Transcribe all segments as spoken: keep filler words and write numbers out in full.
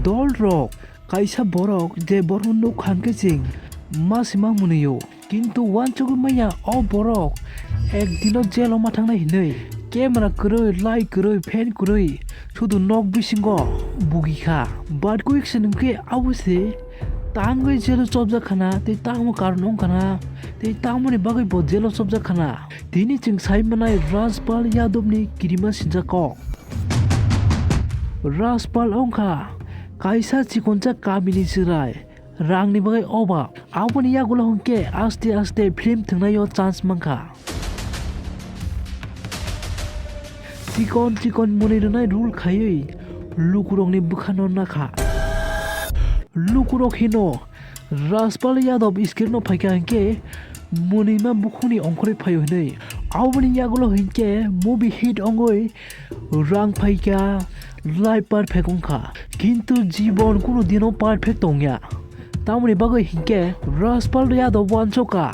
Dol rok, kaisa borok je borokno nuk kha hwnkhe chwng ma se ma mwnwio. Kintu uansugwi manya o borok ek dino jelo ma thangnai hinwi camera kwrwi, light kwrwi, fan kwrwi sudu nok bisingo bugi kha. But quick se hwnkhe abo se tangwi jelo chopjak khana tei tamo karon wng khana tei tamoni bagwi bo jelo chopjak khana. Tini chwng sai manai Rajpal Yadav ni kirima sinjak kok. Rajpal wngkha kaisa chikonjak kamini chwrai, rangni bagwi obab. Aboni yagulo hwnkhe aste aste film thwngnaio chance mankha. Chikon chikon mwnwi rwnai rule khaiwi lukurokni bwkhano nakha. Lukurok hino Rajpal Yadav screen o phaikha hinkhe mwnwima bukhukni ongkhorwi phaio hinwi. Aboni yagulo hinkhe movie hit ongwi rang phaikha, life perfect wngkha. Kintu jibon kunu dino perfect tongya. Tamoni bagwi hinkhe Rajpal Yadav uansukha,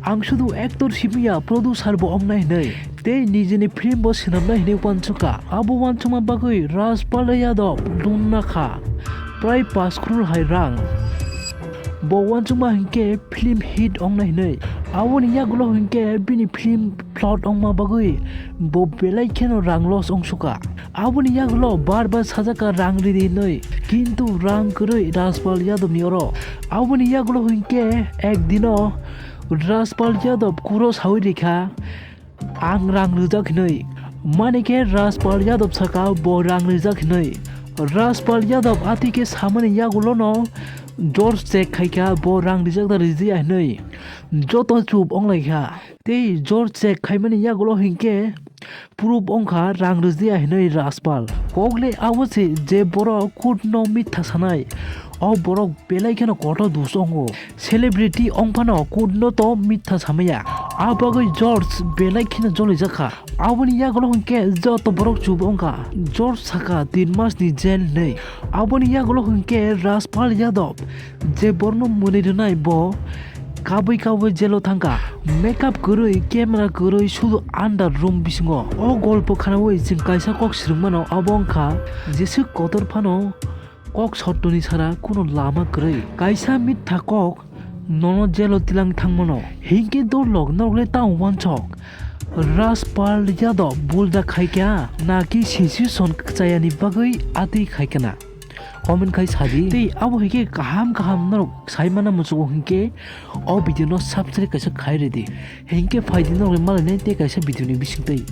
ang sudu actor simiya, producer bo wngnai hinwi. Tei nijini film bo swnamnai hinwi uansukha. Abo uansukma bagwi Rajpal Yadav dunna kha prai pash crore hai rang. Bo uansukma hinkhe film hit wngnai hinwi. Aboni yagulo hinkhe bini film flop wngma bagwi bo belai kheno rang loss wngsukha. Aboni yagulo bar bar sajakha rang ridi hinwi, kintu rang kwrwi Rajpal Yadav ni oro. Aboni yagulo hinkhe ek dino Rajpal Yadav kuro sawi rikha, ang rang rijak hinwi. Mani khe Rajpal Yadav saka bo rang rijak hinwi. Rajpal Yadav ati khe samani yagulono George check khaikha bo rang rijak da rijiya hinwi. Joto chup wnglaikha. Tei George check khaimani yagulo hinkhe proof wngkha rang rijiya hinwi Rajpal. Kokle abo se je borok court no mitha sanai. O borok belai kheno kotor dos wngo. Celebrity wngphano court no to mitha samaya. A bagwi George belai kheno jolijakha. Aboni yagulo hinkhe joto borok chubo wngkha. George saka tin mas ni jail hinwi. Aboni yagulo hinkhe Rajpal Yadav je borno mwnwi rwnai bo kabui kabui jelo thangkha. Makeup kwrwi, camera kwrwi, sudu under room bisingo. O golpo khanaui chwng kaisa kok swrwngmano, abo wngkha jeswk kotor phano kok sottoni sara kunu lama kwrwi. Kaisa mitha kok nono jelo tilang thangmano. Hinkhe dorlok norokle tamo uansok? Rajpal Yadav bulda khaikha naki situation chayani bagwi atwi khaikha na? Comment khai sadi. Tei abo hinkhe kaham kaham norok saimana muchugo hinkhe o video no subscribe kaisa khai ridi. Hinkhe phaidi norok malainai tei kaisa video ni bisingtwi.